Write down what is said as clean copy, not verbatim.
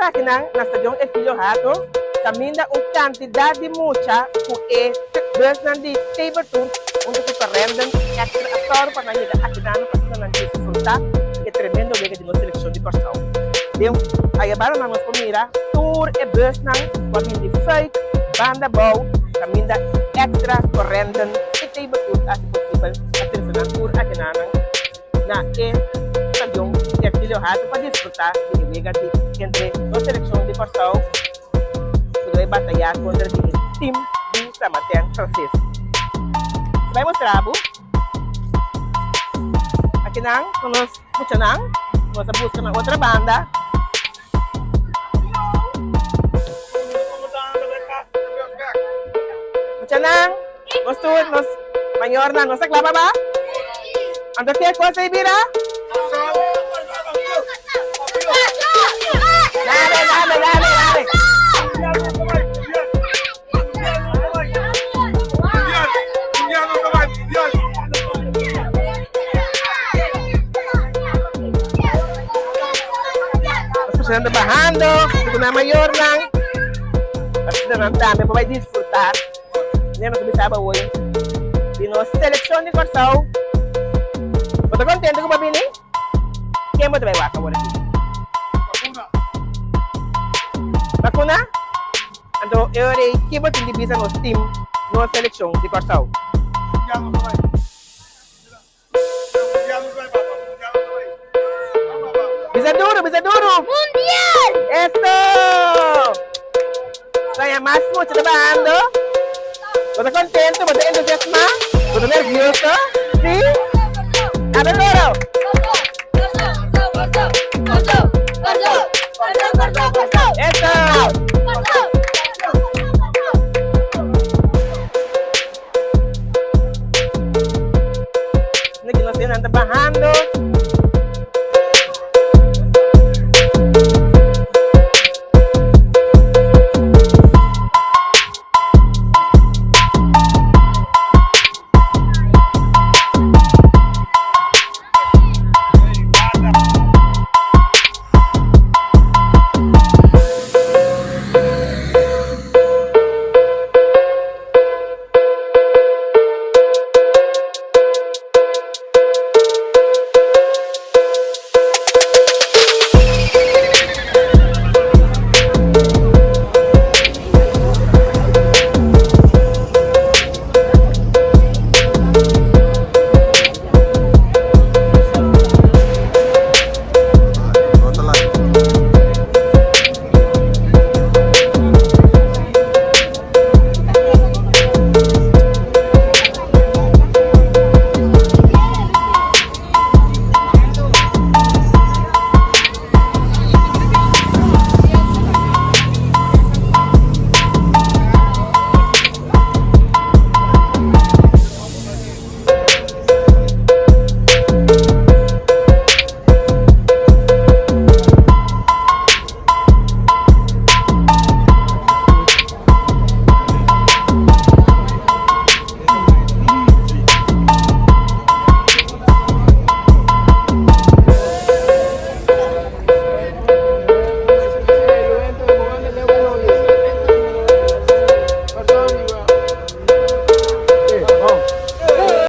akinan na Stadion Ergilio Hato kaminda un kantidat di mucha ku e busnan di Tabertoon huntu ku Corendon Extra a sòru pa nan yega akinan pa asina nan disfrutá di e tremendo wega di nos selekshon di Kòrsou. Den ayabanonan nos por mira tur e busnan ku a bini di Fuik, Banda Bou, kaminda Extra, Corendon i Tabertoon a hasi posibel pa trese nan tur akinanan. na e stadion Ergilio Hato pa disfrutá di e wega di entre nos selekshon di Kòrsou ku ta bai batayá kontra di e tim di San Martin Franses. Ta bai mustra bo akinan ku nos muchanan ku nos a buska na otra banda. Muchanan, nos tur, nos mayornan, nos ta kla pa ba? Anto ke kos ei bira? Dale, dale, dale, dale. Nos personanan ta bahando, ku nan mayornan. Personanan tambe por bai disfruta. Mira nos a bisa awe di nos selekshon di Kòrsou. Bo ta kontento ku bo a bini? Ken bo ta bai wak awor aki? Bakuna? Anto e ora ei ki bo tin di bisa nos tim, nos selekshon di Kòrsou? Bisa duru, bisa duru! Mundial! Eso! Saña mas mucha ta bahando. Bo ta kontento? Bo ta entusiasmá? Bo ta nervioso? Sí? Abre koro! Eso! Asina ki nos hendenan ta bahando.